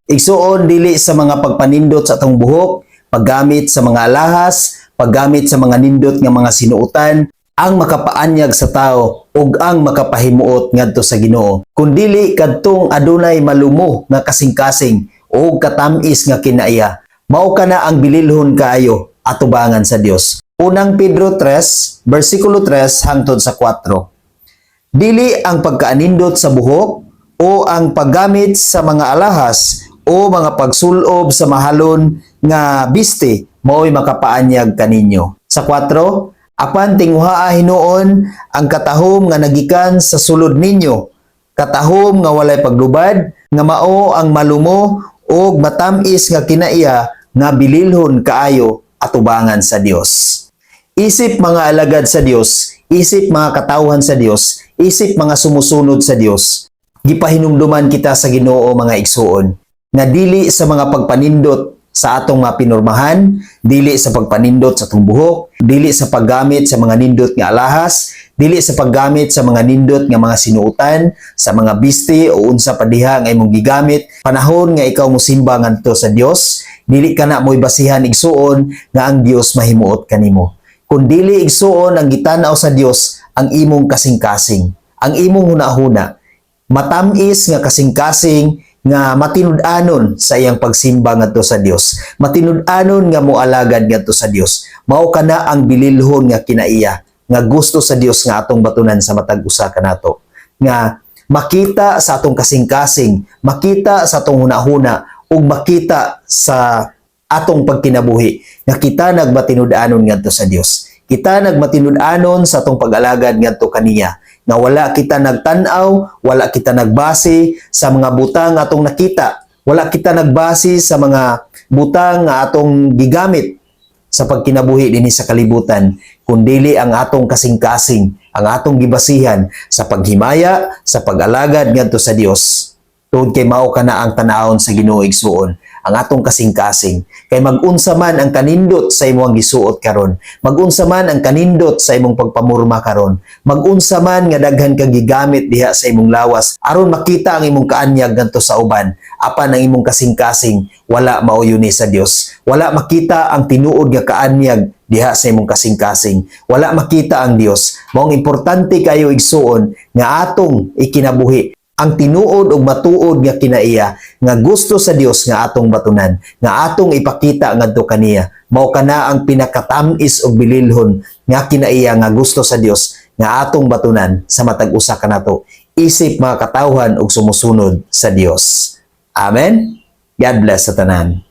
Igsuon, dili sa mga pagpanindot sa atong buhok, paggamit sa mga alahas, paggamit sa mga nindot nga mga sinuotan ang makapaanyag sa tao ug ang makapahimuot ngadto sa Ginoo. Kundili kadtong adunay malumo nga kasing-kasing ug katamis nga kinaiya. Mao kana ang bililhon kaayo atubangan sa Dios. Unang Pedro 3, versikulo 3 hangtod sa 4. Dili ang pagkaanindot sa buhok o ang paggamit sa mga alahas o mga pagsulob sa mahalon nga biste mao'y makapaanyag kaninyo. Sa 4, apan tinguhaa hinuon ang katahom nga nagikan sa sulod ninyo, katahom nga walay paglubad, nga mao ang malumo ug matamis nga kinaiya nga bililhon kaayo atubangan sa Dios. Isip mga alagad sa Dios, isip mga katawhan sa Dios, isip mga sumusunod sa Dios. Gipahinumduman kita sa Ginoo, mga igsuon, nga dili sa mga pagpanindot sa atong mga pinurmahan, dili sa pagpanindot sa atong buhok, dili sa paggamit sa mga nindot nga alahas, dili sa paggamit sa mga nindot nga mga sinuotan, sa mga biste o unsa pa diha nga imong gigamit, panahon nga ikaw mosimba ngadto sa Dios, dili kana mo'y basihan, igsuon, nga ang Dios mahimuot kanimo. Kung dili, igsuon, ang gitanaw sa Dios ang imong kasing-kasing, ang imong hunahuna, matamis nga kasing-kasing nga matinud-anon sa iyang pagsimba ngadto sa Dios, matinud-anon nga moalagad ngadto sa Dios. Mao kana ang bililhon nga kinaiya nga gusto sa Dios nga atong batunan sa matag usa kanato. Nga makita sa atong kasing-kasing, makita sa atong hunahuna ug makita sa atong pagkinabuhi nga kita nagmatinud-anon ngadto sa Dios. Kita nagmatinud-anon sa atong pag-alagad ngadto kaniya nga wala kita nagtan-aw, wala kita nagbase sa mga butang nga atong nakita, wala kita nagbase sa mga butang nga atong gigamit sa pagkinabuhi dinhi sa kalibutan, kundili ang atong kasing-kasing, ang atong gibasihan sa paghimaya, sa pag-alagad ngadto sa Dios. Tungod kay mao kana ang tanawon sa Ginoo, igsuon, ang atong kasing-kasing. Kay magunsa man ang kanindot sa imong gisuot karon, magunsa man ang kanindot sa imong pagpamurma karon, magunsa man nga daghan kang gigamit diha sa imong lawas aron makita ang imong kaanyag ngadto sa uban, apan ang imong kasing-kasing wala mao ni sa Dios. Wala makita ang tinuod nga kaanyag diha sa imong kasing-kasing. Wala makita ang Dios. Maong importante kayo, igsuon, nga atong ikinabuhi ang tinuod ug matuod nga kinaiya nga gusto sa Dios nga atong batunan, nga atong ipakita ngadto kaniya. Mao kana ang pinakatamis ug bililhon nga kinaiya nga gusto sa Dios nga atong batunan sa matag usa kanato isip mga katawhan ug sumusunod sa Dios. Amen. God bless sa tanan.